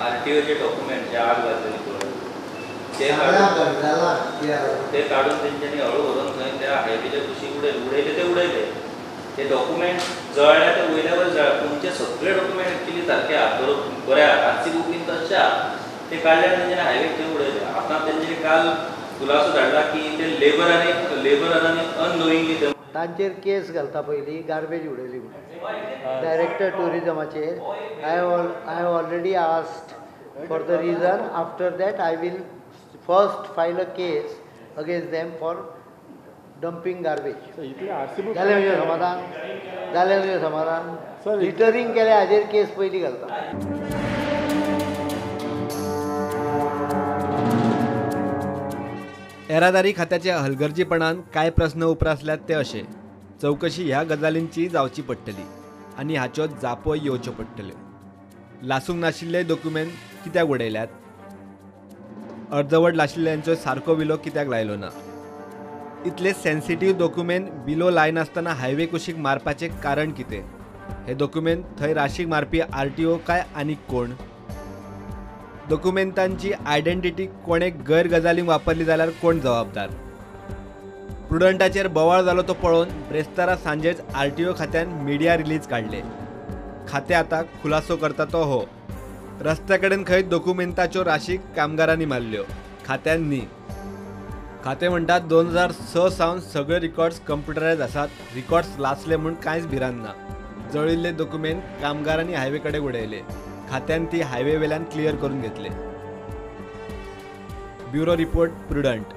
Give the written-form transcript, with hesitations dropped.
आरटीओचे document जे आग लागलेली पळय ते ते काडून तेंच्यांनी हळू व्हरून थंय त्या हायवेच्या कुशीक उडयले ते उडयले. ते डॉक्युमेंट जळ्ळे ते वयल्यावर जळ्ळे. तुमचे सगळे डॉक्युमेंट एक्चुअली सारके आहा, बरे आहा, आरसी बूक बीन तशे आहा, ते काडले आनी तेंच्यांनी हायवे थंय उडयले. आतां तेंच्यांनी काल खुलासो धाडला की ते लेबरांनी अननोईंगली तांचेर केस घालता. पयलीं गार्बेज उडयली म्हणून director ट्युरिजमाचेर. I have already asked for the reason. After that I will first file a case against them for dumping garbage. जालें म्हणजे समाधान, जालें म्हणजे समाधान. लिटरींग केलें हाजेर केस पयलीं घालता. येरादारी खात्याच्या हलगर्जीपणान कांय प्रस्न उप्रासल्यात ते अशे. चवकशी ह्या गजालींची जावची पडटली आनी हाच्यो जापोय येवच्यो पडटल्यो. लासूंक नाशिल्ले दोकुमेंत कित्याक उडयल्यात? अर्दवट लाशिल्ल्यांचो सारको विलो कित्याक लायलो ना? इतले सेन्सिटीव दोकुमेंत विलो लायनासतना हायवे कुशीक मारपाचें कारण कितें? हे दोकुमेंत थंय राशीक मारपी आरटीओ काय आनीक कोण? दोकुमेंतांची आयडेंटिटी कोणे गैर गजालींक वापरली जाल्यार कोण जबाबदार? प्रुडंटाचेर बोवाळ जालो तो पळोवन ब्रेस्तारा सांजेच आरटीओ खात्यान मिडिया रिलीज काडले. खातें आतां खुलासो करता तो हो. रस्त्या कडेन खंय दोकुमेंताच्यो राशी कामगारांनी मारल्यो, खात्यान न्ही. खातें म्हणटात 2006 सावन सगळे रिकॉर्ड्स कंप्युटरायज आसात, रिकॉर्ड्स लासले म्हूण कांयच भिरांत ना. जळिल्ले दोकुमेंत कामगारांनी हायवे कडेन उडयले, खात्यान ती हायवे वेल्यान क्लियर करून घेतले. Bureau report, Prudent.